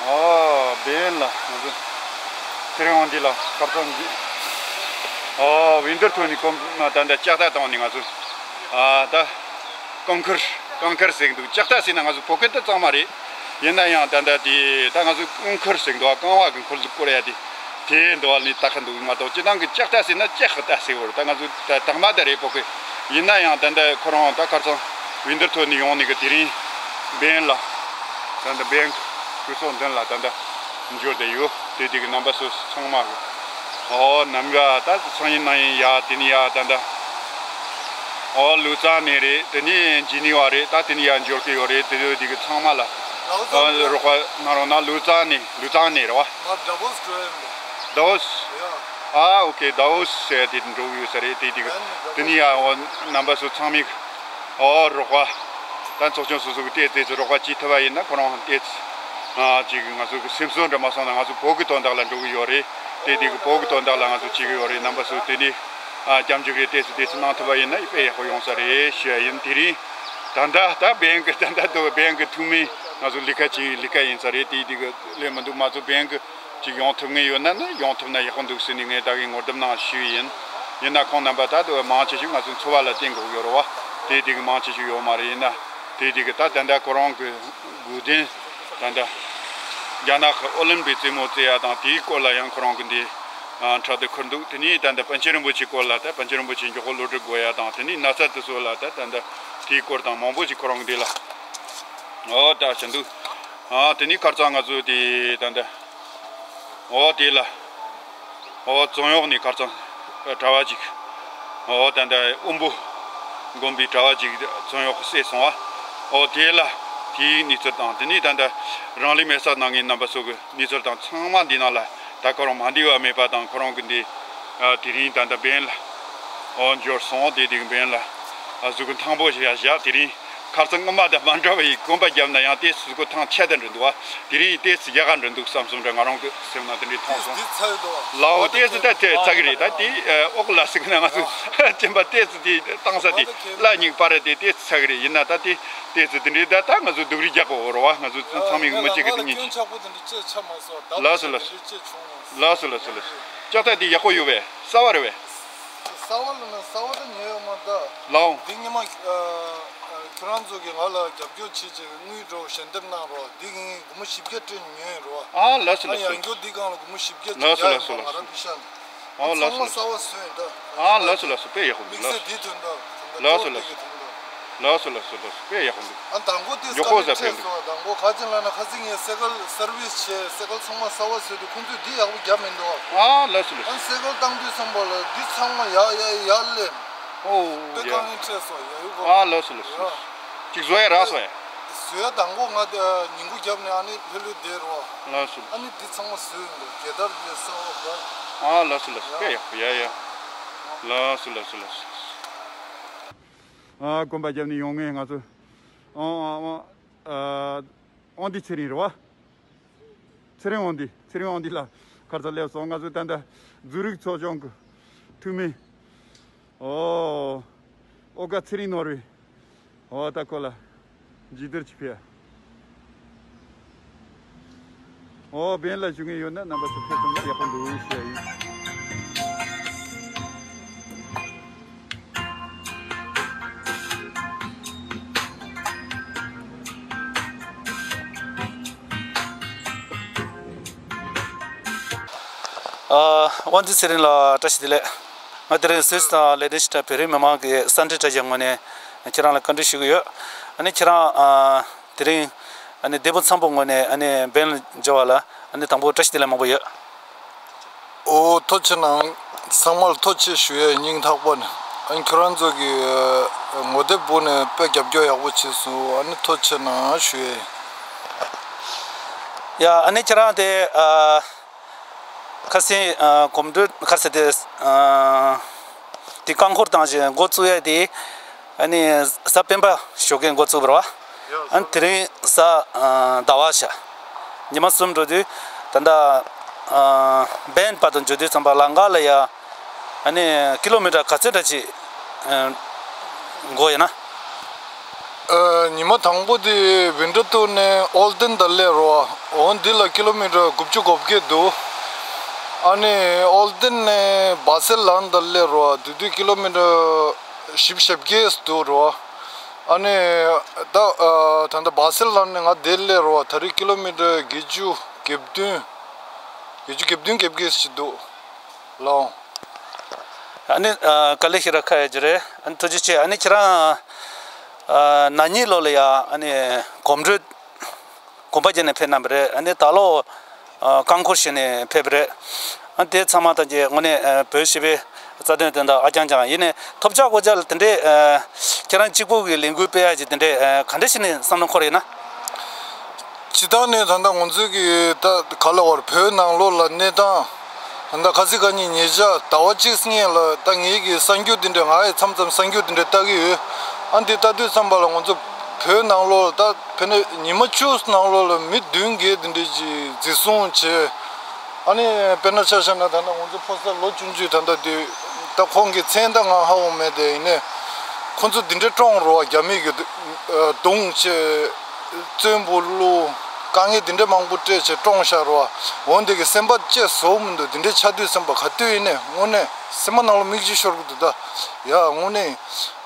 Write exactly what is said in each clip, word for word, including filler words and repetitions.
ཨོ་བེན་ལ་ང་ཚོ་ཚེ་རིང་དབང་འདུས་ལ་ཁ་སང་འདི་ཨོ་ཝིན་ཏར་ཐོན་ནི་ཀོམ་ད་ལྟ་ལྕགས་རྟ་བཏང་ནི་ང་ཚོ་ཨ་ད་རྐང་འཁོར་རྐང་འཁོར་ཟེར་གི་འདུག་ལྕགས་རྟ་ཟེར་ན་ང་ཚོ་བོད་སྐད་དུ་གཙང་མ་རེད། ཡིན་ན་ཡང་ད་ལྟ་དེ་ད་ང་ཚོ་རྐང་འཁོར་ཟེར་གི་འདུག་རྐང་བ་གི་འཁོར་ལོ་བསྐོར་ཡ་དེ། དེའི་འདུག་ལ་ནི་ལྟ་ཁ་འདུག་མ་གཏོགས་སྤྱི་བཏང་གི་ལྕགས་རྟ་ཟེར་ན་ལྕགས་ཀྱི་རྟ་ཟེར་བ་རེད། ད་ང་ཚོ་ད་དག་མ་ད་རེད་བོད་སྐད། ཡིན་ན་ཡང་ད་ལྟ་ཁོ་རང་ད་ཁ་སང་ཝིན་ཏར་ཐོན་ནས་ཡོང་ནི་གི་དེ་རིང་བེན་ལ་ད་ལྟ་བེན་གི་གྲོས་ཚོགས་མདུན་ལ་ད་ལྟ་འབྱོར་བསྡད་ཡོད། དེ་དེ་གི་རྣམ་པ་ཚོ་ཚང་མ་གི་ཨོ་ནམ་ཡ་ད་ཚང་ཡིན་ན་ཡིན་ཡ་དེ་ནི་ཡ་ད་ལྟ་ཨོ་ལུ་ཙང་ནས་རེད། དེ་ནི་ཇི་ནི་ཝ་རེད། ད་དེ་ནི་ཡ་འབྱོར་གི་ཡོད་རེད། དེ་ཚོ་དེ་གི་ཚང་མ་ལ་ཨོ་རོགས་པ་གནང་རོགས་གནང་། ལུ་ཙང་ནས་ལུ་ཙང་ནས་རེད་བ། ང་ཌ་བོ་སི་འགྲོ་ཡ་ཡིན། དཱ་ཝོ་སི། ཡ། ཨ་ཨོ་ཁེ། དཱ་ཝོ་སི་ཟེར་དེ་འགྲོ་གི་ཡོད་ས་རེད། དེ་དེ་གི་ཨ་ནི་དཱ་ཝོ་སི། དེ་ནི་ཡ་ཨོ་རྣམ་པ་ཚོ་ཚང་མས་ཨོ་རོགས་པ་ད་ཚོགས་ཆུང་སོ་སོ་གི་ཏོག་ཙམ་རོགས་པ་བྱེད་ཐུབ་པ་ཡིན་ན་ཁོ་རང་ཏོག་ཙམ་ཨ་ཅིག་ང་ཚོ་གི་སེམས་གསོ་འདྲ་མ་སོང་ན་ང་ཚོ་བོད་གི་དོན་དག་ལ་འགྲོ་གི་ཡོད་རེད། དེ་དེ་གི་བོད་གི་དོན་དག་ལ་ང་ཚོ་བྱེད་གི་ཡོད་རེད། རྣམ་པ་ཚོ་དེ་ནི་ཨ་སྐྱབས་འཇུག་རེད། ཏོག་ཙམ་ཏོག་ཙམ་གནང་ཐུབ་པ་ཡིན་ན་དཔེ་ཡག་པོ་ཡོང་ས་རེད་ཞུ་ཡ་ཡིན། དེ་རིང་ད་ལྟ་ད་བེན་གི་ད་ལྟ་དུ་བེན་གི་ཐུགས་སྨོན་ང་ཚོ་ལས་ཀ་ཅིག་ལས་ཀ་ཡིན་ས་རེད། དེ་དེ་གི་ལས་མི་འདུག་མ་གཏོགས་བེན་གི་ཅིག་ཡོང་ཐུབ་ངེས་ཡོད་ན་ནི་ཡོང་ཐུབ་ན་ཡག་པོ་འདུག་ཟེར་ནས་ངས་ད་གིན་ངོ་དེབ་ནང་ཞུས་ཡིན། ཡིན་ན་ཁོང་རྣམ་པ་ད་དུ་མང་ཆེ་ཤོས་ང་ཚོ་འཚོ་བ་ལ་བརྟེན་དགོས་ཡོད་རེད་བ། དེ་དེ་གི་མང་ཆེ་ཤོས་ཡོད་མ་རེད། ཡིན་ན་དེ་དེ་གི་ད་ད་ལྟ་ཁོ་རང་གི་དགོས་དོན་ད་ལྟ་རྒྱ་ནག་གི་ཨོ་ལིམ་པིག་རྩེད་མོ་རྩེ་ཡ་དང་དེའི་སྐོར་ལ་ཡང་ཁོ་རང་གི་འདི་ཕྲག་ཏུ་ཁུར་འདུག་དེ་ནས་ད་ལྟ་པཎ་ཆེན་རིན་པོ་ཆེའི་སྐོར་ལ་ད་པཎ་ཆེན་རིན་པོ་ཆེ་མགྱོགས་པོ་གློད་གྲོལ་དགོས་ཡ་དང་དེ་ནས་ན་ཚ་དེ་ཚོ་ལ་ད་ད་ལྟ་དེའི་སྐོར་དང་མང་པོ་ཞིག་ཁོ་རང་གི་འདི་ལ་ཨོ་ད་བྱས་འདུག་ཨ་དེ་ནས་ཁར་ཚང་ང་ཚོ་དེ་ད་ལྟ། ཨོ་དེ་ལ། ཨོ་བཙོན་གཡོག་ནས་ཁར་ཚང་གྲྭ་བ་ཅིག་ཨོ་ད་ལྟ་དབོན་པོ་དགོན་པའི་གྲྭ་བ་ཅིག་བཙོན་གཡོག་གི་བསད་སོང་བ། ཨོ་དེ་ལ་དེའི་གནས་ཚུལ་དང་དེ་ནས་ད་ལྟ་རང་ལུས་མེར་སྲེག་གནང་མཁན་རྣམ་པ་ཚོ་གི་གནས་ཚུལ་དང་ཚང་མ་འདི་ནང་ལ་ད་ཁོ་རང་མ་འདི་བ་མེད་པ་དང་ཁོ་རང་གི་འདི་དེ་རིང་ད་ལྟ་འབེན་ལ་ཨོ་འབྱོར་སོང་། དེ་དེ་གི་འབེན་ལ་ཨ་གཟུགས་པོ་ཐང་པོ་ཞིག་བཞག་དེ་རིང་། ཁར་ཚང་སྔོན་མ་དང་མ་འདྲ་བ་ཡི་གོམ་པ་བརྒྱབ་ན་ཡང་ཏོག་ཙམ་གཟུགས་པོ་ཐང་ཆད་དེ་འགྲོ་འདུག་བ། དེ་རིང་ཏོག་ཙམ་ཡག་ག་འགྲོ་འདུག་བསམ་སོང་འདྲ་ང་རང་གི་སེམས་ནང་དེ་འདྲའི་མཐོང་སོང་། འདི་ཚ་ཡོད་དོ། ལའོ་ཏོག་ཙམ་ད་ཚ་ཚ་གི་རེད། ད་དེ་ཨོག་ལ་སིག་ན་ང་ཚོ་སྐྱེན་པ་ཏོག་ཙམ་དེ་བཏང་ས་དེ་ལ་ཉིག་པ་རེད། དེ་ཏོག་ཙམ་ཚ་གི་རེད། ཡིན་ན་ད་དེ་ཏོག་ཙམ་དེ་འདྲའི་ད་ད་ང་ཚོ་སྡུག་རུས་རྒྱག་གོ་རོ་བ། ང་ཚོ་ཚང་མས་མི་གཅིག་གི་དེ་ཉིད་ལགས་སོ་ལགས་སོ། ལགས་སོ་ལགས་སོ། ལགས་སོ་ལགས་སོ། ལྕགས་རྟ་དེ་ཡག་པོ་ཡོད་པས། གསར་བ་རེད་པས། གསར་བ་ལ་ན་གསར་བ་ད་ཉོས་ཡོད་མ་ད། ལའོ། འདི་ཉི་མ་ཨ་ཨ་ཁྱོད་རང་ཚོ་གིས་ང་ལ་རྒྱབ་སྐྱོར་བྱེད་ཅིག་དངུལ་འགྲོ་ཞལ་འདེབས་གནང་རོགས། འདི་ངས་སྒོར་མོ་བཞི་བརྒྱ་སྤྲད་ནས་ཉོས་ཡོད་རོ། ཨ་ལགས་སོ་ཨ་ལགས་སོ། ཡང་སྐྱོར་འདི་སྒང་ལ་སྒོར་མོ་བཞི་བརྒྱ་ལགས་སོ་ལགས་སོ་ལགས་སོ། ང་རང་པི་ཤ་ནས། ཨོ་ལགས་སོ་ལགས་སོ། ཚང་མ་གསར་བ་བཟོས་ཡིན་ད། ཨ་ལགས་སོ་ལགས་སོ། དཔེ་ཡག་པོ་འདུག་དམིགས་བསལ་ལགས་སོ། འདི་ཐོན་ད། ལགས་སོ་ལགས་སོ། ལགས་སོ་ལགས་སོ་ལགས་སོ། དཔེ་ཡག་པོ་འདུག་ཨ་དང་པོ་དེ་མགྱོགས་པོ་ཟ་ཕེབས་འདུག་དང་པོ་ག་ཅི་ལབ་ན་ཁ་སང་ངས་སེ་ཀལ་སར་བིས་བྱས། སེ་ཀལ་ཚང་མ་གསར་བ་བཟོས་འདུག་ཁོང་ཚོས་འདི་ཡག་པོ་བརྒྱབ་མི་འདུག་ཨ་ལགས་སོ་ལགས་སོ། ཨ་སེ་ཀལ་བཏང་དུས་ཙམ་པ་ལ་འདི་ཚང་མ་ཡར་ཡར་ཡར་སླེབས། ཨོ་དཔེ་ཡ། དཀའ་ངལ་འཕྲད་སོང་ཡ་ཡུ་གོ་ཨ་ལགས་སོ་ལགས་སོ། ཡ། ཅིག་བཟོ་ཡ་རག་སོང་ཡ། བཟོ་ཡ་དང་པོ་ང་དེ་ཉིན་གུང་རྒྱབ་ནས་ཨ་ནི་ལྷོད་ལྷོད་བསྡད་རོ། ལགས་སོ། ཨ་ནི་འདི་ཚང་མ་བཟོས་འདུག་རྒྱལ་དར་དེ་གསར་བ་ག་ཨ་ལགས་སོ་ལགས་སོ། དཔེ་ཡག་པོ་ཡ་ཡ། ལགས་སོ་ལགས་སོ་ལགས་སོ། ཨ་གོམ་པ་རྒྱབ་ནས་ཡོང་ངས་ང་ཚོ། ཨང་ཨང་ཨང་། ཨ་དབང་འདུས་ཚེ་རིང་རེད་བ། ཚེ་རིང་དབང་འདུས། ཚེ་རིང་དབང་འདུས་ལགས་ཁར་ཚང་སླེབས་སོང་། ང་ཚོ་ད་ལྟ་འཛུལ་རིག་ཚོགས་ཆུང་གི་འཐུས་མི། ཨོ། ཨོ་དགའ་ཚེ་རིང་ནོར་བུས། ཨོ་ད་ཁོ་ལ་མཇལ་དར་ཅིག་ཕུལ། ཨོ་འབེན་ལ་བཞུགས་མཁན་ཡོད་ན་རྣམ་པ་ཚོ་ཕེབས་སོང་ན་ཡག་པོ་འདུག་ཞུ་ཡ་ཡིན། ཨ། དབང་འདུས་ཚེ་རིང་ལགས་བཀྲ་ཤིས་བདེ་ལེགས། ང་དེ་རིང་སུད་སི་དང་ལེག་ཏེན་ཤི་ཊན་བོད་རིགས་མི་མང་གི་གསར་འཕྲིན་དྲ་རྒྱའི་ངོས་ནས་ཁྱེད་རང་ལ་བཀའ་འདྲི་ཞུ་གི་ཡོད། ཨ་ནི་ཁྱེད་རང་ཨ། དེ་རིང་ཨ་ནི་སྡེ་དཔོན་ཚང་པོ་ངོས་ནས་ཨ་ནི་བན་ལ་འབྱོར་བ་ལ་ཨ་ནི་དང་པོ་བཀྲ་ཤིས་བདེ་ལེགས་མང་པོ་ཡོད། ཨོ། ཐུགས་རྗེ་གནང་། ཚང་མ་ལ་ཐུགས་རྗེ་ཆེ་ཞུ་ཡས་སྙིང་ཐག་པ་ནས། ཨ་ནི་ཁྱོད་རང་ཚོ་གི་ངོ་དེབ་བུ་ནས་དཔེ་རྒྱབ་སྐྱོར་ཡག་པོ་བྱས་སོང་། ཨ་ནི་ཐུགས་རྗེ་ཆེ་གནང་ཞུ་ཡས། ཡ། ཨ་ནི་ཁྱེད་རང་དེ་ཨ། ཁ་སང་ཨ། གོམ་བགྲོད་ཁ་ཟེར་དེ་ཨ། དེ་རྐང་འཁོར་བཏང་བཞིན་འགོ་བཙུགས་ཡས་དེ་ཨ་ནི་གཟའ་སྤེན་པ་ཞོགས་ཀས་འགོ་བཙུགས་པ་རེད་བ། ཨ་ནི་དེ་རིང་གཟའ་ཨ། ཟླ་བ་ཤག་ཉི་མ་གསུམ་འགྲོ་དུས་ད་ལྟ་ཨ། བན་བར་དུ་འགྲོ་དུས་ཙམ་པ་ལམ་ཁ་ལ་ཡ་ཨ་ནི་ཀི་ལོ་མི་ཊར་ག་ཚོད་འདྲ་ཅིག་ཨ། འགོར་ཡོད་ན། ཨ། ཉི་མ་དང་པོ་དེ་བྷིན་ཌ་ཐུར་ནས་ཨོལ་ཏན་དང་སླེབས་རོ། འོ་འདི་ལ་ཀི་ལོ་མི་ཊར་དགུ་བཅུ་གོ་བརྒྱད་འདུག་ཨ་ནི་ཨོལ་ཏན་ནས་བ་སེལ་ལན་དང་སླེབས་རོ། དེ་དུས་ཀི་ལོ་མི་ཊར་བཞི་བཅུ་ཞེ་བརྒྱད་འདུག་རོ། ཨ་ནི་ད་ཨ། ད་ལྟ་བ་སེལ་ལན་ནས་ང་འདིར་སླེབས་རོ། ད་རེས་ཀི་ལོ་མི་ཊར་བརྒྱད་ཅུ་གྱ་བདུན། བརྒྱད་ཅུ་གྱ་བདུན་གྱ་བརྒྱད་ཅིག་འདུག་ལགས། ཨ་ནི་ཨ། དཀའ་ལས་ཞེ་དྲག་ཁག་ཡོད་ཀྱི་རེད། ཨ་ནི་ཐུགས་རྗེ་ཆེ། ཨ་ནི་ཁྱེད་རང་ཨ། ན་ནིང་ལོ་ལ་ཡ་ཨ་ནི་གོམ་བགྲོད་གོམ་པ་བརྒྱབ་ནས་ཕེབས་གནང་བ་རེད། ཨ་ནི་ད་ལོ་ཨ། རྐང་འཁོར་བཞེས་ནས་ཕེབས་པ་རེད། ཨ་ནི་དེ་ཚང་མ་ཐམས་ཅད་དངོས་གནས་ཨ། བོད་སྤྱི་པའི་རྩ་དོན་དོན་དག་ཨ་རྐྱང་རྐྱང་ཡིན་ནའི་ཐོབ་བྱ་དགོས་བྱ་ལ་དེ་འདྲའི་ཨ། ཁྱེད་རང་གཅིག་པུ་གི་ལས་འགུལ་སྤེལ་ཡ་ཅིག་དེ་འདྲའི་ཨ། ག་འདྲ་ཞིག་ནས་བསམ་བློ་འཁོར་ཡོད་ན། སྤྱིར་བཏང་ནས་ད་ལྟ་ང་ཚོའི་གི་ད་ག་ལ་བར་བོད་ནང་ལོགས་ལ་གནས་སྟངས་ད་ལྟ་ཁ་སང་ཁ་ཉིན་ཉེ་ཆར་ཟླ་བ་གཅིག་སྔོན་ལ་ད་ངེད་ཀྱི་གསར་འགྱུར་འདི་འདྲ་ང་ཡི་མཚམས་མཚམས་གསར་འགྱུར་འདི་འདྲ་ལྟ་གི་ཡོད། ཨ་འདི་ལྟ་དུས་ཙམ་པ་ལ་ང་ཚོ་བོད་ནང་ལོགས་ལ་ད་ཕན་ནས་ཉི་མ་བཅུ་ནང་ལོགས་ལ་མི་བདུན་བརྒྱད་འདི་འདྲ་ཅིག་འཛིན་བཟུང་བྱས། ཨ་ནི་དཔེར་ན་ཆ་བཞག་ན་ད་ལྟ་ང་ཚོ་ཕོ་གསར་ལོ་ཆུང་ཆུང་ད་ལྟ་དེ་ད་ཁོང་གི་མཚན་ད་ང་ཧ་གོ་མེད་དེ། ཡིན་ནའི་ཁོང་ཚོ་འདི་འདྲའི་བཀྲོངས་རོགས་རྒྱ་མི་གི་རྡུང་བྱས། བཙོན་པོ་བླུགས། དཀའ་ངལ་འདི་འདྲ་མང་པོ་སྤྲད་བྱས་བཀྲོངས་བཞག་རོགས། འོན་ཏེ་གི་སེམས་པ་ཅི་བཟོ་མི་འདུག་འདི་འདྲའི་ཆགས་དུས་སེམས་པ་ག་དུས་ཡིན་ནའི་དངོས་གནས་སེམས་པ་ནང་ལ་མིག་ཆུ་ཤོར་གི་འདུག་ད། ཡ་དངོས་གནས་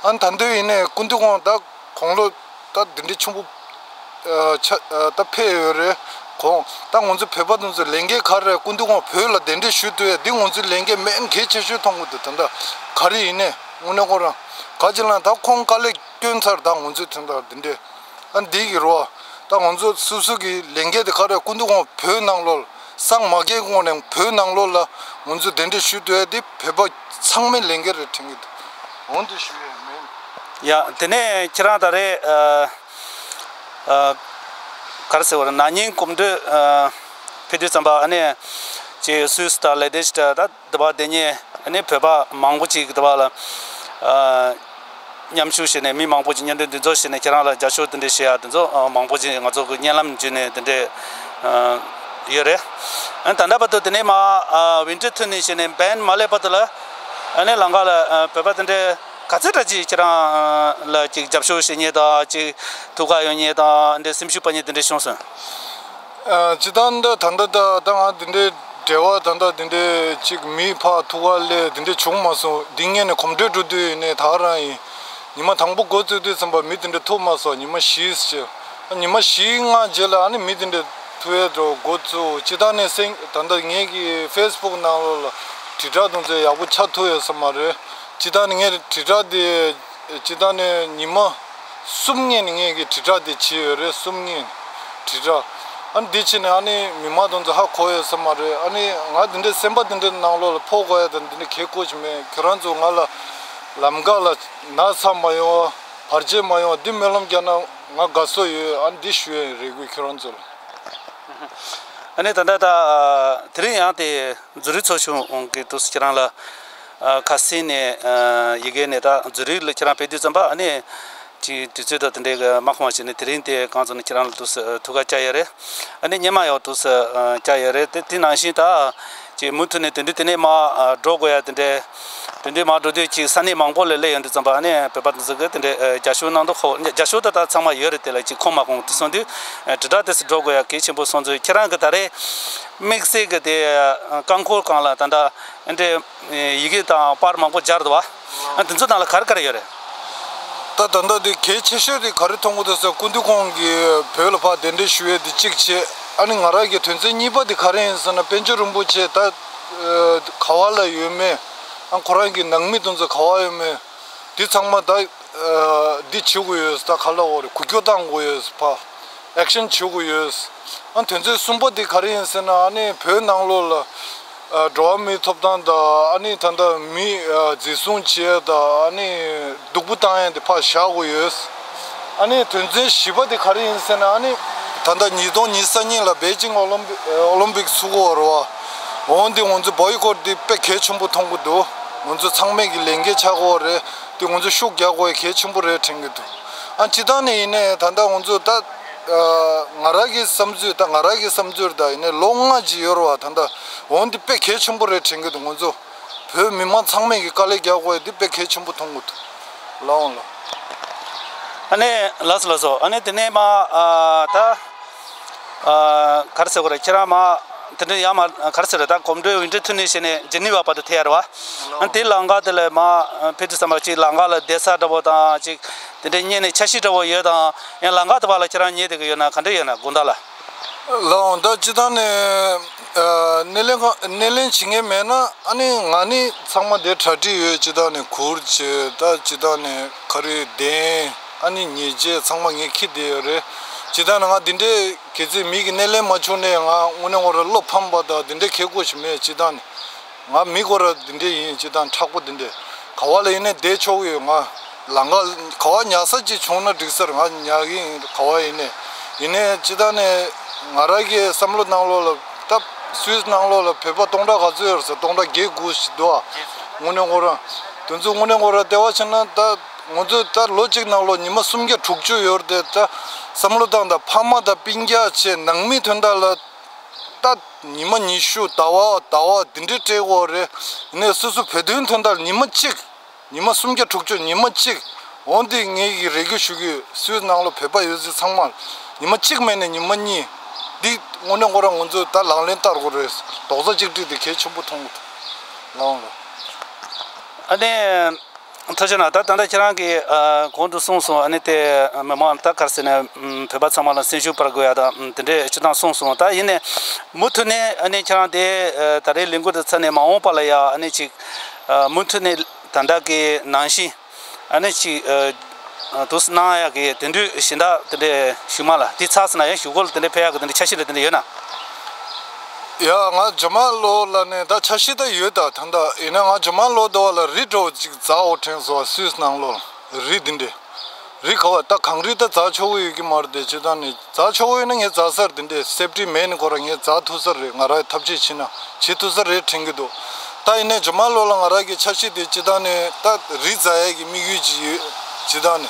ཨ་ད་དུས་ཡིན་ནའི་སྐུ་མདུན་ཁོང་ད་དགུང་ལོ་ད་འདི་འདྲའི་ཆུང་པོ་ཨ། ཆ་ཨ། ད་ཕེབས་ཡོད་རེད། ཁོང་ད་ང་ཚོ་བོད་པ་དེ་ཚོ་ལས་འགན་ག་རེ་རེད། སྐུ་མདུན་ཁོང་བོད་ལ་གདན་འདྲེན་ཞུ་ཐུབ་ཡ་འདི་ང་ཚོའི་ལས་འགན་མེད་གལ་ཆེ་ཤོས་མཐོང་གི་འདུག་ད་ལྟ་ག་རེ་ཡིན་ནའི་དངོས་གནས་ཁོ་རང་ག་ཅི་ལ་ད་ཁོང་དཀའ་ལས་བསྐྱོན་ཚར། ད་ང་ཚོའི་དོན་དག་འདི་འདྲས་ཨ་འདི་གི་རོ། ད་ང་ཚོ་སོ་སོ་གི་ལས་འགན་དེ་ག་རེ་རེད། སྐུ་མདུན་ཁོང་བོད་ནང་ལོགས་ལ་སང་མ་རྒྱལ་གོང་ནས་བོད་ནང་ལོགས་ལ་ང་ཚོ་གདན་འདྲེན་ཞུ་ཐུབ་ཡ་འདི་བོད་པ་ཚང་མའི་ལས་འགན་རེད་དྲན་གི་འདུག་འོན་ཏེ་ཞུ་ཡས་མེད། ཡ་དེ་ནས་ཁྱེད་རང་ད་རེས་ཨ། ཨ། ག་རེ་ཟེར་བ་རེད། ན་ནིང་གོམ་བགྲོད་ཨ། ཕེབས་དུས་ཙམ་པ་ཨ་ནི་ཅིག་སུད་སི་དང་ལེག་ཏེན་ཤི་ཊན་ད་འདི་པ་དེ་ཉིད་ཨ་ནི་བོད་པ་མང་པོ་ཅིག་འདི་པ་ལ་ཨ། མཉམ་ཞུགས་བྱས་ནས་མི་མང་པོ་ཅིག་བརྙན་འཕྲིན་འདི་ཚོ་བྱས་ནས་ཁྱེད་རང་ལ་རྒྱབ་སྐྱོར་འདི་འདྲ་བྱེད་ཡ་འདི་ཚོ་ཨ། མང་པོ་ཅིག་ང་ཚོ་གི་བརྙན་ལམ་བརྒྱུད་ནས་འདི་འདྲ་ཨ། ཡོད་རེད། ཨ་ནི་ད་ལྟ་བར་དུ་དེ་ནས་མ་ཨ། བྷིན་ཌ་ཐུར་ནས་བྱས་ནས་བན་མ་སླེབས་བར་དུ་ལ་ཨ་ནི་ལམ་ཁ་ལ་ཨ། བོད་པ་དེ་འདྲ་ག་ཚོད་འདྲ་ཅིག་ཁྱེད་རང་ལ་ཅིག་རྒྱབ་སྐྱོར་བྱེད་མཁན་དང་ཅིག་ཐུགས་ཁུར་ཡོད་མཁན་དང་འདྲ་སེམས་ཤུགས་སྤར་མཁན་དེ་འདྲ་བྱུང་སོང་། ཨ། སྤྱིར་བཏང་འདི་ད་ལྟ་ད་ད་ང་དེ་འདྲའི་འབྲེལ་བ་ད་ལྟ་དེ་འདྲའི་ཅིག་མི་ཕར་ཐུག་ག་སླེབས་དེ་འདྲ་བྱུང་མ་སོང་། འདི་སྔོན་ནས་གོམ་བགྲོད་འགྲོ་དུས་ཡིན་ནའི་ད་རང་ཡིན། ཉི་མ་དང་པོ་འགོ་བཙུགས་དུས་ཙམ་པ་མི་དེ་འདྲ་ཐུག་མ་སོང་། ཉི་མ་བཞི་ཅིག་ཉི་མ་བཞི་ལྔ་རྗེས་ལ་ཨ་ནི་མི་དེ་འདྲ་ཐུག་ཡས་འགྲོ་འགོ་བཙུགས། སྤྱིར་བཏང་ནས་སེང་ད་ལྟ་ངེད་ཀྱི་ཕེ་སི་བུག་ནང་ལོགས་ལ་དྲིལ་བསྒྲགས་དེ་ཚོ་ཡག་པོ་ཆགས་ཐུབ་ཡོད་ས་མ་རེད། སྤྱིར་བཏང་ནས་ངས་དྲིལ་བསྒྲགས་དེ་སྤྱིར་བཏང་ནས་ཉི་མ་གསུམ་སྔོན་ནས་ངས་ཀྱི་དྲིལ་བསྒྲགས་དེ་བྱས་ཡོད་རེད། གསུམ་སྔོན་དྲིལ་བསྒྲགས། ཨ་ནི་འདི་བྱས་ནས་ཨ་ནི་མི་མང་དེ་ཚོ་ཧ་གོ་ཡོད་ས་མ་རེད། ཨ་ནི་ང་དེ་འདྲའི་སེམས་པ་དེ་འདྲའི་ནང་ལོགས་ལ་ཕོག་དགོས་ཡ་དང་དེ་འདྲ་གལ་དགོས་ཀྱི་མེད། ཁྱོད་རང་ཚོ་ང་ལ་ལམ་ཁ་ལ་ན་ཚ་མ་ཡོང་བ་བར་ཆད་མ་ཡོང་བ་འདི་སྨོན་ལམ་རྒྱག་ན་ང་དགའ་བསུ་ཡོད། ཨ་ནི་འདི་ཞུ་ཡ་རེད་དགོས་ཁྱོད་རང་ཚོ་ལ། ཨ་ནི་ད་ལྟ་ད་དེ་རིང་ཡང་དེ་འཛུལ་རིགས་ཚོགས་ཆུང་གི་འདུག་སེ་ཁྱེད་རང་ལ་ཨ། ཁ་སང་ནས་ཨ། ཡི་གེ་ནས་ད་འཛུལ་རིགས་ལ་ཁྱེད་རང་ཕེབས་དུས་ཙམ་པ་ཨ་ནི་ཅིག་དུས་ཚོད་དང་དེ་འདྲའི་མ་ཁོམ་པ་བྱས་ནས་དེ་རིང་དེ་གང་ཙམ་ནས་ཁྱེད་རང་ལ་འདུག་སེ་ཐུགས་ཁུར་བཅར་ཡ་རེད། ཨ་ནི་སྔོན་མ་ཡང་འདུག་སེ་ཨ། བཅར་ཡ་རེད། དེ་དེ་ནང་བཞིན་ད་ཅིག་མུ་མཐུད་ནས་དེ་འདྲ་དེ་ནས་མར་ཨ། འགྲོ་དགོས་ཡ་དེ་འདྲའི་དེ་འདྲའི་མར་འགྲོ་དུས་ཅིག་ས་གནས་མང་པོ་ལ་སླེབས་ཡོང་དུས་ཙམ་པ་ཨ་ནི་བོད་པ་དེ་ཚོ་གིས་དེ་འདྲའི་ཨ། རྒྱབ་སྐྱོར་གནང་མདོག་ཁ་པོ་རྒྱབ་སྐྱོར་ད་ད་ཚང་མ་ཡོད་རེད། དེ་ལ་ཅིག་ཁོམ་མ་ཁོམ་དེ་སོང་དུས་ཨ། དྲིལ་བསྒྲགས་དེ་ཚོ་འགྲོ་དགོས་ཡ་གལ་ཆེན་པོ་སོང་ཚུལ། ཁྱེད་རང་གིས་ད་རེས་དམིགས་བསལ་གྱི་དེ་རྐང་འཁོར་སྒང་ལ་ད་ལྟ་འདྲའི་ཡི་གེ་དང་པར་མང་པོ་སྦྱར་འདུག་བ། དེ་ཚོ་ནང་ལ་ག་རེ་ག་རེ་ཡོད་རེད། ད་ད་ལྟ་དེ་གལ་ཆེ་ཤོས་དེ་ག་རེ་མཐོང་གི་འདུག་ཟེར། སྐུ་མདུན་ཁོང་གིས་བོད་ལ་ཕར་གདན་འདྲེན་ཞུ་ཡས་དེ་གཅིག་བྱས། ཨ་ནི་ང་རང་གི་དོན་ཚན་གཉིས་པ་དེ་ག་རེ་ཡིན་ཟེར་ན། པཎ་ཆེན་རིན་པོ་ཆེ་ད་ཨ་ག་བ་ལ་ཡོད་མེད། ཨ་ཁོ་རང་གི་ནང་མི་དེ་ཚོ་ག་བ་ཡོད་མེད། དེ་ཚང་མ་ད་ཨ་འདི་བྱེད་དགོས་ཡོད། ད་ག་ལ་འོ་རེད། འགུལ་སྐྱོད་བཏང་དགོས་ཡོད། ཕ་ཨེག་ཤན་བྱེད་དགོས་ཡོད། ཨ་དོན་ཚན་གསུམ་པ་དེ་ག་རེ་ཡིན་ཟེར་ན། ཨ་ནི་བོད་ནང་ལོགས་ལ་ཨ་འགྲོ་བ་མིའི་ཐོབ་ཐང་དང་། ཨ་ནི་ད་ལྟ་མི་ཨ་འཛིན་བཟུང་བྱེད་ཡ་དང་། ཨ་ནི་སྡུག་པོ་བཏང་ཡ་དེ་ཕར་བཞག་དགོས་ཡོད། ཨ་ནི་དོན་ཚན་བཞི་པ་དེ་ག་རེ་ཡིན་ཟེར་ན། ཨ་ནི་ད་ལྟ་ཉིས་སྟོང་ཉི་ཤུ་རྩ་གཉིས་ལ་པེ་ཅིང་ཨོ་ལིམ་པིག་ཨོ་ལིམ་པིག་ཚུགས་ཀྱི་ཡོད་རེད་པ། འོ་འདི་ང་ཚོ་བོའི་ཀོཊ་འདི་དཔེ་གལ་ཆེན་པོ་མཐོང་གི་འདུག་ང་ཚོ་ཚང་མས་ཀྱི་ལས་འགན་ཆགས་ཀྱི་ཡོད་རེད། དེ་ང་ཚོ་ཤུགས་རྒྱག་དགོས་ཡ་གལ་ཆེན་པོ་རེད་དྲན་གྱི་འདུག་ཨ་སྤྱིར་བཏང་ནས་ཡིན་ནའི་ད་ལྟ་ང་ཚོ་ད་ཨ་ང་རང་གི་བསམ་ཚུལ། ད་ང་རང་གི་བསམ་ཚུལ་ད་ཡིན་ནའི་ལོ་ལྔ་ཅིག་ཡོད་རེད་པ། ད་ལྟ་འོ་འདི་དཔེ་གལ་ཆེན་པོ་རེད་དྲན་གྱི་འདུག་ང་ཚོ་བོད་མི་མང་ཚང་མས་ཀྱི་དཀའ་ལས་རྒྱག་དགོས་ཡ་འདི་དཔེ་གལ་ཆེན་པོ་མཐོང་གི་འདུག་ལགས་འོང་ལགས། ཨ་ནི་ལགས་སོ་ལགས་སོ། ཨ་ནི་དེ་ནས་མ་ཨ་ད། ཨ་ག་རེ་ཟེར་དགོས་རེད། ཁྱེད་རང་མ་དེ་འདྲ་ཡང་མ་ག་རེ་ཟེར་རེད། ད་གོམ་བགྲོད་ཝིན་ཊར་ཐུན་ནས་བྱས་ནས་ཇི་ནི་ཝ་བར་དུ་ཐེབས་ཡ་རེད་པ། ཨ་དེ་ལམ་ཁ་དེ་ལ་མ་ཕེབས་དུས་ཙམ་པ་ཅིག་ལམ་ཁ་ལ་བསྡད་ས་འདྲ་པོ་དང་ཅིག་དེ་འདྲའི་གཉེར་ནས་འཆར་གཞི་འདྲ་པོ་ཡོད་དང་། ཡང་ལམ་ཁ་དེ་བར་ལ་ཁྱེད་རང་ཉལ་བསྡད་ཀྱི་ཡོད་ན་ག་འདྲ་ཡོད་ན། དགོང་དག་ལ། ལགས་འོང་། ད་སྤྱིར་བཏང་ནས་ཨ་སྣེ་ལེན་ཁང་སྣེ་ལེན་བྱེད་མཁན་མེད་ན། ཨ་ནི་ང་ནི་ཚང་མ་དེ་གྲ་སྒྲིག་ཡོད། སྤྱིར་བཏང་ནས་གུར་བྱས། ད་སྤྱིར་བཏང་ནས་ག་རེ་གདན། ཨ་ནི་ཉལ་ཆས་ཚང་མ་ངས་འཁྱེར་བསྡད་ཡོད་རེད། སྤྱིར་བཏང་ནས་ང་འདི་འདྲའི་གལ་སྲིད་མི་གིས་སྣེ་ལེན་མ་བྱུང་ནའི་ང་དངོས་གནས་ཁོ་རང་བློ་ཕམ་པ་དང་དེ་འདྲའི་ཁེ་ཁོ་ཞིག་མེད། སྤྱིར་བཏང་ནས་ང་མི་ཁོ་རང་འདི་འདྲའི་ཡིན། སྤྱིར་བཏང་མཁྲེགས་པོ་འདི་འདྲའི་ག་བ་ལ་ཡིན་ནའི་བསྡད་ཆོག་གི་ཡོད། ང་ལམ་ཁ་ག་བ་ཉལ་ས་ཅིག་བྱུང་ན་འགྲིག་ས་རེད། ང་ཉལ་གི་ཡིན། ག་བ་ཡིན་ནའི། ཡིན་ནའི་སྤྱིར་བཏང་ནས་ང་རང་གི་བསམ་བློ་ནང་ལོགས་ལ། ད་སུད་སི་ནང་ལོགས་ལ་བོད་པ་སྟོང་ཕྲག་ག་ཚོད་ཡོད་རེད་ཟེར། སྟོང་ཕྲག་བརྒྱད་དགུ་ཞིག་འདུག་ཨ། དངོས་གནས་ཁོ་རང་དེ་ཚོ་དངོས་གནས་ཁོ་རང་བལྟ་བ་བྱས་ན། ད་ང་ཚོས་ད་ལོ་གཅིག་ནང་ལོགས་ཉི་མ་སུམ་བརྒྱ་དྲུག་ཅུ་ཡོད་རེད་དེ། ད་བསམ་བློ་བཏང་དང་། ཕ་མ་དང་སྤུན་ཀྱག་བྱས། ནང་མི་དོན་དག་ལ་ད་ཉི་མ་ཉི་ཤུ་ཟླ་བ་ཟླ་བ་འདི་འདྲའི་སྤྲད་དགོས་རེད། ཡིན་ནའི་སོ་སོ་བོད་དོན་དོན་དག་ལ་ཉི་མ་གཅིག་ཉི་མ་སུམ་བརྒྱ་དྲུག་ཅུ། ཉི་མ་གཅིག་འོ་འདི་ངེད་ཀྱི་རེ་སྐུལ་ཞུ་གི་ཡོད། སུད་སི་ནང་ལོགས་བོད་པ་ཡོད་ཚད་ཚང་མར་ཉི་མ་གཅིག་མིན་ནའི་ཉི་མ་གཉིས། འདི་དངོས་གནས་ཁོ་རང་ང་ཚོས་ད་ལག་ལེན་བསྟར་དགོས་རེད། རྡོག་རྩ་གཅིག་སྒྲིལ་དེ་གལ་ཆེན་པོ་མཐོང་གི་འདུག་ལགས་འོང་ལགས། ཨ་ནི་ཐུགས་རྗེ་གནང་། ད་ད་ལྟ་ཁྱེད་རང་གིས་ཨ་གོང་དུ་གསུངས་སོང་། ཨ་ནི་དེ་མི་མང་ད་ག་རེ་ཟེར་ནས་བོད་པ་ཚང་མ་ལ་སེམས་ཤུགས་སྤར་དགོས་ཡ་དང་དེ་འདྲའི་སྤྱིར་བཏང་གསུངས་སོང་། ད་ཡིན་ནའི་མུ་མཐུད་ནས་ཨ་ནི་ཁྱེད་རང་དེ་ཨ་ད་རེས་ལས་འགུལ་དེ་ཚར་ནས་མ་འོངས་པ་ལ་ཡ་ཨ་ནི་ཅིག་ཨ་མུ་མཐུད་ནས་ད་ལྟ་གི་ནང་བཞིན་ཨ་ནི་ཅིག་ཨ་དུ་གནང་ཡག་གི་དེ་འདྲའི་གཞན་དག་དེ་འདྲའི་ཞུ་མ་ལ་དེ་ཚར་སོང་ན་ཡང་གཞུག་གུ་ལ་དེ་འདྲའི་ཕེབས་ཡག་གི་དེ་འདྲའི་འཆར་གཞི་ལ་དེ་འདྲ་ཡོད་ན། ཡ་ང་ཇོ་མ་ལོ་ལ་ནས་ད་འཆར་གཞི་ད་ཡོད། ད་ད་ལྟ་ཡིན་ན་ང་ཇོ་མ་ལོ་དེ་བ་ལ་རི་འདྲ་བོ་ཅིག་འཛེགས་འོ་དྲན་སོང་། སུད་སི་ནང་ལོགས་རི་འདི་འདྲའི་རི་ག་བ་ད་གངས་རི་ད་འཛེགས་ཆོག་གི་ཡོད་ཀྱི་མ་རེད་དེ། སྤྱིར་བཏང་ནས་འཛེགས་ཆོག་གི་ཡོད་ན་ངས་འཛེགས་ས་རེད། དེ་འདྲའི་སེབ་ཊི་མེད་ནས་ཁོ་རང་ངས་འཛེགས་ཐུབ་ས་རེད། ང་རང་ཐབས་ཤེས་བྱས་ན་བྱེད་ཐུབ་ས་རེད་དྲན་གྱི་འདུག་ད་ཡིན་ནའི་ཇོ་མ་ལོ་ལ་ང་རང་གི་འཆར་གཞི་དེ་སྤྱིར་བཏང་ནས་ད་རི་འཛེགས་ཡས་ཀྱི་དམིགས་ཡུལ་ཅིག་ཡོད། སྤྱིར་བཏང་ནས་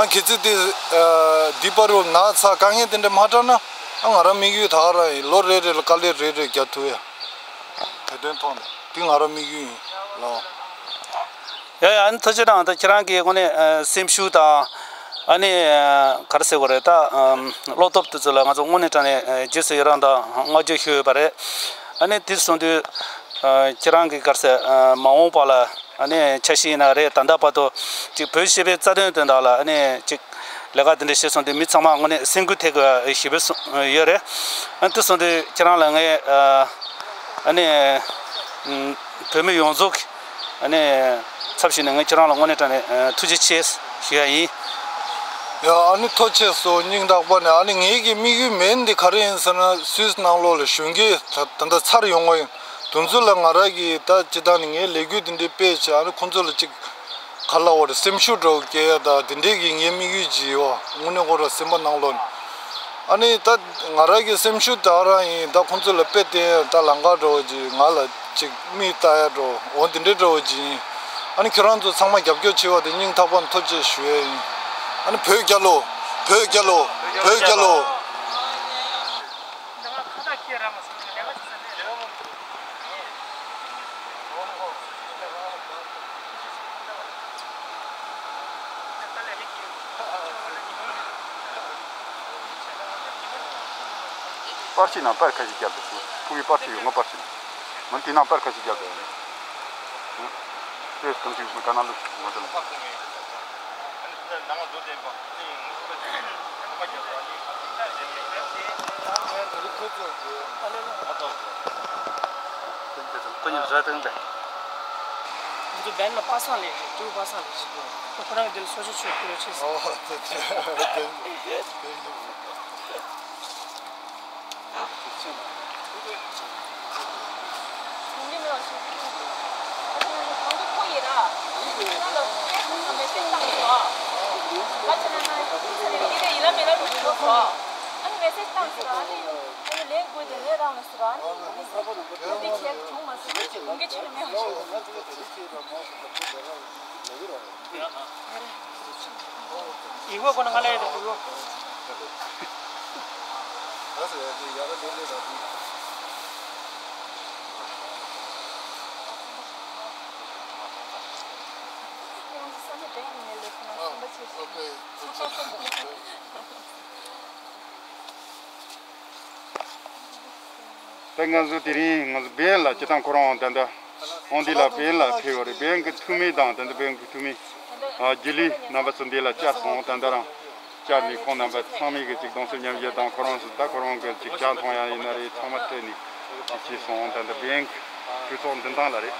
ཨ་གལ་སྲིད་དེ་ཨ་འདི་བར་དུ་ན་ཚ་དཀའ་ངལ་དེ་འདྲ་མ་འཕྲད་ན་ཨ་ང་རང་དམིགས་ཡུལ་ད་ག་རང་ཡིན། ལོ་རེ་རེ་ལ་དཀའ་ལས་རེ་རེ་རྒྱག་ཐུབ་ཡ། བོད་དོན་ཐོག་ནས་དེ་ང་རང་དམིགས་ཡུལ་ཡིན་ལགས། ཡ་ཡ། ཨ་ནི་ཐུགས་རྗེ་གནང་། ད་ཁྱེད་རང་གིས་དངོས་གནས་ཨ་སེམས་ཤུགས་དང་ཨ་ནི་ཨ་ག་རེ་ཟེར་དགོས་རེད། ད་ཨམ་བློ་སྟོབས་དེ་ཚོ་ལ་ང་ཚོ་དངོས་གནས་དྲང་གནས་ཨ་རྗེས་སུ་ཡི་རང་དང་བསྔགས་བརྗོད་ཞུ་ཡོད་པ་རེད། ཨ་ནི་དེ་སོང་དུས་ཨ་ཁྱེད་རང་གིས་ག་རེ་ཟེར་ཨ་མ་འོངས་པ་ལ་ཨ་ནི་འཆར་གཞི་ཡིན་ན་རེད། ད་ལྟ་བར་དུ་ཅིག་བོད་སྤྱི་པའི་རྩ་དོན་དོན་དག་ལ་ཨ་ནི་ཅིག་ལས་ཀ་དེ་འདྲ་བྱས་སོང་དུས་མི་ཚང་མ་དངོས་གནས་སེམས་འགུལ་ཐེབས་དགོས་ཞེ་པོ་ཡོད་རེད། ཨ་ནི་དེ་སོང་དུས་ཁྱེད་རང་ལ་ངས་ཨ་ཨ་ནི་ཨམ་བོད་མི་ཡོངས་རྫོགས་ཀྱི་ཨ་ནི་ཚབ་ཞུས་ནས་ངས་ཁྱེད་རང་ལ་དངོས་གནས་དྲང་གནས་ཨ་ཐུགས་རྗེ་ཆེ་ཞུ་ཡ་ཡིན། ཡ་ཨ་ནི་ཐུགས་རྗེ་ཆེ་སོང་། སྙིང་ཐག་པ་ནས། ཨ་ནི་ངེད་ཀྱི་དམིགས་ཡུལ་མེན་འདི་ག་རེ་ཡིན་ཟེར་ན། སུད་སི་ནང་ལོགས་ལ་གཞོན་སྐྱེས་ད་ད་ལྟ་ཚར་ཡོང་བ་ཡིན། དེ་ཚོ་ལ་ང་རང་གིས་ད་སྤྱིར་བཏང་ནས་ངའི་ལས་འགུལ་འདི་འདྲའི་སྤེལ་བྱས། ཨ་ནི་ཁོང་ཚོ་ལ་ཅིག་ག་ལབ་དགོས་རེད། སེམས་ཤུགས་འདྲ་བོ་སྐྱེ་ཡ་ད་དེ་འདྲའི་གི་ངའི་དམིགས་ཡུལ་ཅིག་ཡོད། དངོས་གནས་ཁོ་རང་སེམས་པ་ནང་ལོགས་ནས། ཨ་ནི་ད་ང་རང་གི་སེམས་ཤུགས་ད་ག་རང་ཡིན། ད་ཁོང་ཚོ་ལ་དཔེ་བསྟན་ཡ་ད་ལམ་ཁ་འདྲ་བོ་ཅིག་ང་ལ་ཅིག་མིག་ལྟ་ཡ་འདྲ་བོ། འོ་དེ་འདྲའི་འདྲ་བོ་ཅིག་ཡིན། ཨ་ནི་ཁྱེད་རང་ཚོ་ཚང་མ་རྒྱབ་སྐྱོར་བྱས་པ་དེ་སྙིང་ཐག་པ་ནས་ཐུགས་རྗེ་ཆེ་ཞུ་ཡ་ཡིན། ཨ་ནི་བོད་རྒྱལ་ལོ། བོད་རྒྱལ་ལོ། བོད་རྒྱལ་ལོ། པར་ཆས་ནང་པར་ཁ་ཤས་བརྒྱབ་འདུག་ཕྲུ་གུའི་པར་ཆས་ཡོད། ངོ་པར་ཆས་ནང་། ང་དེ་ནང་པར་ཁ་ཤས་བརྒྱབ་འདུག་དེ་དང་ཅིག་ག་ན་ལུགས་ང་ཚོ་ལ། ཁོ་ཉིད་ར་དང་པས། འདི་བན་ལ་པ་སངས་ལས་རེད། ཀྲུའུ་པ་སངས་ལས་རེད། ཁོ་རང་གི་འདིར་གསོལ་ཇ་མཆོད་ཕུལ་རོགས་བྱེད་ཟེར། ཨོ་དེ་དེ་དེ་ཡིག་ངོ་ཁོ་ན་ང་ལ་ཡོད་དོ། ད་ང་ཚོ་དེ་རིང་ང་ཚོ་བན་ལ་སྤྱིར་བཏང་ཁོ་རང་ད་ལྟ་དབང་འདུས་ལ་བན་ལ་ཕེབས་པ་རེད། བན་གྱི་ཐུགས་སྨོན་དང་ད་ལྟ་བན་གྱི་ཐུགས་སྨོན། ཨ་རྒྱུ་ལུས་རྣམ་པ་ཚོ་འདི་ལ་བཅར་སོང་། ད་ལྟ་རང་བཅར་ནས་ཁོང་རྣམ་པ་ཚང་མས་གི་ཅིག་གདུང་སེམས་མཉམ་སྐྱེད་དང་ཁོ་རང་ཚོ་ད་ཁོ་རང་གི་ཅིག་ཇ་འཐུང་ཡ་ཡིན་ན་རེད། ཚང་མ་སྤྲད་ནས་ཅིག་བྱས་སོང་། ད་ལྟ་བན་གྱི་གྲོས་ཚོགས་འདུ་ཐང་ལ་རེད།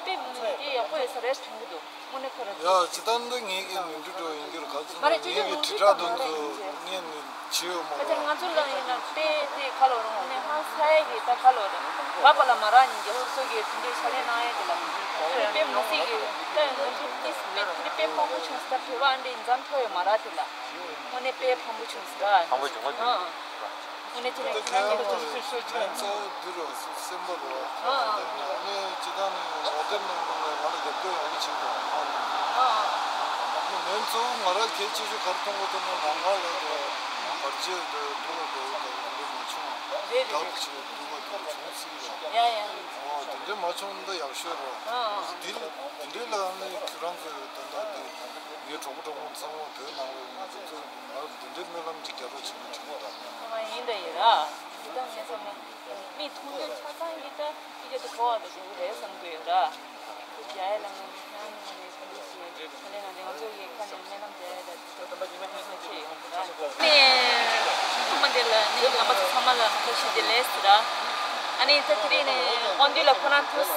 དཔེ་མི་སྲིད་ཡག་པོ་ཡོད་ས་རེད་དྲན་གྱི་འདུག་དངོས་གནས་ཁོ་རང་ཡ། ཚོ་ཇི་ལྟར་འདི་ངེད་ཀྱི་ནོར་འཁྲུལ་འགྲོ་ཡིན་རྒྱུར་ག་ཚོད་མ་རེད། ངེད་ཀྱི་དྲིལ་བསྒྲགས་དོན་ཚོ་ངས་ནི་བྱས་ཡོད་མ་ཁ་ཅིག་རེད། ང་ཚོ་ལ་ཡིན་ན་དཔེ་དེ་ག་ལོ་རུང་ནས་ཧང་སང་ཡ་གི་ད་ག་ལོ་རེད། བ་པ་ལ་མ་རག་ཉིན་རྒྱ་སོ་སོ་གི་དེ་འདྲའི་ཕྱག་ལས་གནང་ཡ་དེ་ལ་དཔེ་མི་སྲིད་གི་ད་ནོར་འཁྲུལ་ཏིས་མེད། དེ་འདྲའི་དཔེ་མང་པོ་བྱུང་སོང་། ད་བོད་པ་འདྲའི་འཛམ་ཐོ་ཡོད་མ་རག་དེ་ལ་དངོས་གནས་དཔེ་ཕངས་པོ་བྱུང་སོང་། ཕངས་པོ་བྱུང་བ། ཨང་། དངོས་གནས་ཁྱེད་རང་ཁྱེད་རང་གི་ལོ་རྒྱུས་ཤོད་ཤོད་ཆོག་ཡ། གཙོ་བོ་འདི་རུ་སེམས་པ་རུ། ཨ་ཨ། ངས་སྤྱི་བཏང་ནས་ཧོ་ཊེལ་ནང་ལ་ང་ལ་རྒྱབ་སྐྱོར་ཡག་པོ་བྱེད་དགོས། ཨ་ཨ། ངས་གཙོ་བོ་ང་རང་གལ་ཆེ་ཤོས་ག་རེ་མཐོང་གི་འདུག་ན་རང་དབང་ལ་བར་ཆད་དུ་འགྲོ་བ་འགྲོ་བ་འདི་མ་བྱུང་། རེད་རེད་རེད། དག་ཆེ་འགྲོ་བ་འགྲོ་བ་བྱུང་སྲིད་ལ། ཡ་ཡ། ཨོ་དེ་འདྲ་མ་བྱུང་ན་ད་ཡག་ཤོས་རེད། ཨ་ཨ། འདི་འདི་འདྲ་ལ་ནི་ཁྱོད་རང་ཚོས་ད་ལྟ་དེ་ངའི་གྲོགས་པོ་གྲོགས་མོ་ཚང་མ་བོད་ནང་ལ་ཡོད་ན་ཚོ་ཚོ། ང་འདི་འདྲའི་སྨོན་ལམ་ཅིག་རྒྱབ་རོགས་བྱེད་མི་དྲན་གི་ད། ཨ་ཡིན་ད་ཡིན་ར། འདི་ད་ངས་བསམ་ན་མི་མཐོང་ཆོས་ཆ་ཚང་གི་ད་ཕྱི་རྒྱལ་དུ་གོ་བ་དང་འགྲོ་གི་རེད་བསམ་གི་ཡོད་ར། ཁོ་རྒྱ་ཡ་ལ་ང་ནི་ཁྱེད་རང་ནི་ང་ནི་ཁོ་འདི་ཞིག་ཁ་ལས་ང་ནི་ང་ཚོ་གི་ཁ་ནས་སྨོན་ལམ་རྒྱག་ཡ་ད་འདི་ད་ད་ཉི་མ་ཉི་མ་ཆེ་ཡོང་གི་ར། ནས་ཐོག་མ་འདི་ལ་ནི་རྣམ་པ་ཚོ་ཚང་མ་ལ་བཀྲ་ཤིས་བདེ་ལེགས་ཟེར་ར། ཨ་ནི་ད་དེ་རིང་ནས་དབང་འདུས་ལ་ཁོ་རང་དུས་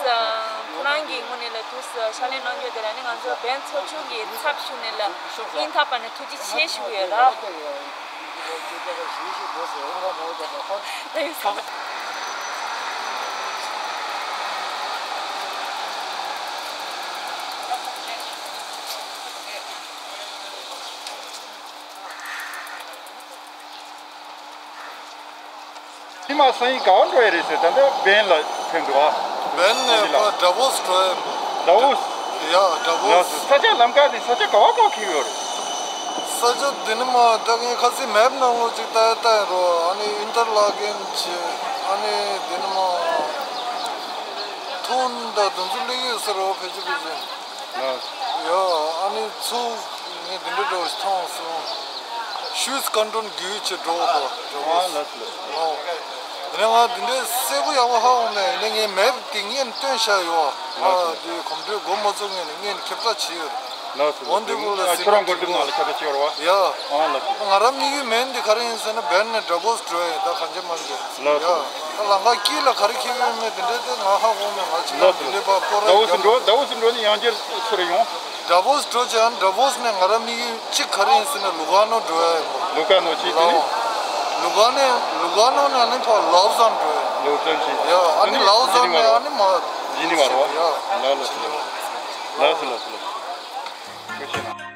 ཁོ་རང་གི་ངོས་ནས་ལ་དུས་ཕྱག་ལས་གནང་རྒྱུ་དེ་ལ་ནི་ང་ཚོ་བན་ཚོ་ཆུང་གི་ཚབ་ཞུས་ནས་ལ་སྙིང་ཐག་པ་ནས་ཐུགས་རྗེ་ཆེ་ཞུ་ཡོད་ར། ད་ཡོད་ས། ཉི་མ་སང་ཉིན་ག་པར་འགྲོ་ཡ་རེད་ཟེར། ད་ལྟ་བན་ལ་ཕེབས་འདུག་ཨ། བན་ནས་ཕར་ཌ་བོ་སི་འགྲོ་ཡ་མ། ཌ་བོ་སི། ཡ་ཌ་བོ་སི། ས་ཆ་ལམ་ཁ་དེ་ས་ཆ་ག་པར་ག་པར་འཁེལ་ཡོད་རེད། ས་ཆ་འདི་ནི་མ་ད་ངས་ཁ་སང་མེབ་ནང་ལོགས་ཅིག་ལྟ་ཡ་ལྟ་ཡ་རོ། ཨ་ནི་ཨིན་ཊར་ལ་ཀིང་བྱས། ཨ་ནི་འདི་ནི་མ་ཐུན་ད་དུང་ཚོ་སླེབས་ཡོད་ས་རོ། ཕལ་ཆེར་ཕལ་ཆེར། ཡ། ཨ་ནི་ཚུར་ངས་འདི་འདྲ་འདྲ་བོ་ཞིག་མཐོང་སོང་། ཤུས་ཀན་ཀྲོན་གུའི་ཆེ་འགྲོ་བ་དང་འགྲོ་བ། ཨ་ལགས་སོ། ཨོ། དེ་ནས་ང་འདི་འདྲའི་གསལ་པོ་ཡག་པོ་ཧ་གོ་མེད། ཡིན་ན་ངས་མེབ་དེ་སྔོན་ནས་སྟོན་བཞག་ཡོད། ང་ལགས་སོ། དེ་གོམ་བགྲོད་འགོ་མ་ཚུགས་སྔོན་ནས་སྔོན་ནས་ཁྱབ་བསྒྲགས་བྱས་ཡོད། ལགས་སོ། འོ་འདི་ལགས་སོ། གུ་ལ་ཨ་ཁྱོད་རང་འགོ་ཁྲིད་ནང་ལ་ཁྱབ་བསྒྲགས་བྱས་ཡོད་རེད་བ། ཡ། ཨ་ལགས་སོ། ང་རང་དམིགས་ཡུལ་མེན་འདི་ག་རེ་ཡིན་ཟེར་ན་བན་ནས་ཌ་བོ་སི་འགྲོ་ཡ་ཡིན། ད་གང་ཅི་མ་ཅི། ལགས་སོ། ཡ། ད་ལམ་ཁ་དཀྱིལ་ལ་ག་རེ་འཁེལ་ཡོད་མེད་དེ་འདྲས་དེ་ང་ཧ་གོ་མེད། ང་ཅིག་ལ་ལགས་སོ། འདི་འདྲས་པ་སྐོར་ཌ་བོ་སི་རྒྱབ། འགྲོ། ཌ་བོ་སི་འགྲོ་ནས་ཡང་བསྐྱར་སུ་རེ་ཡོང་། ཌ་བོ་སི་འགྲོ་བྱས། ཨ་ཌ་བོ་སི་ནས་ང་རང་དམིགས་ཡུལ་གཅིག་ག་རེ་ཡིན་ཟེར་ན་ལུ་ག་ནོ་འགྲོ་ཡ་ཡིན་པ། ལུ་ག་ནོ་ཅིག་དེ་ནི། ལུ་ག་ནས་ལུ་ག་ནོ་ནས་ཨ་ནི་ཕར་ལའོ་ཙན་འགྲོ་ཡ། ལའོ་ཙན་ཅིག་ཡ། ཨ་ནི་ལའོ་ཙན་ནས་ཨ་ནི་མ། ཇི་ནི་ཝ་རེད་བ། ཡ། ལགས་ལགས་སོ། ལགས་སོ་ལགས་སོ་ལགས་སོ། ཐུགས་རྗེ་ཆེ་གནང་།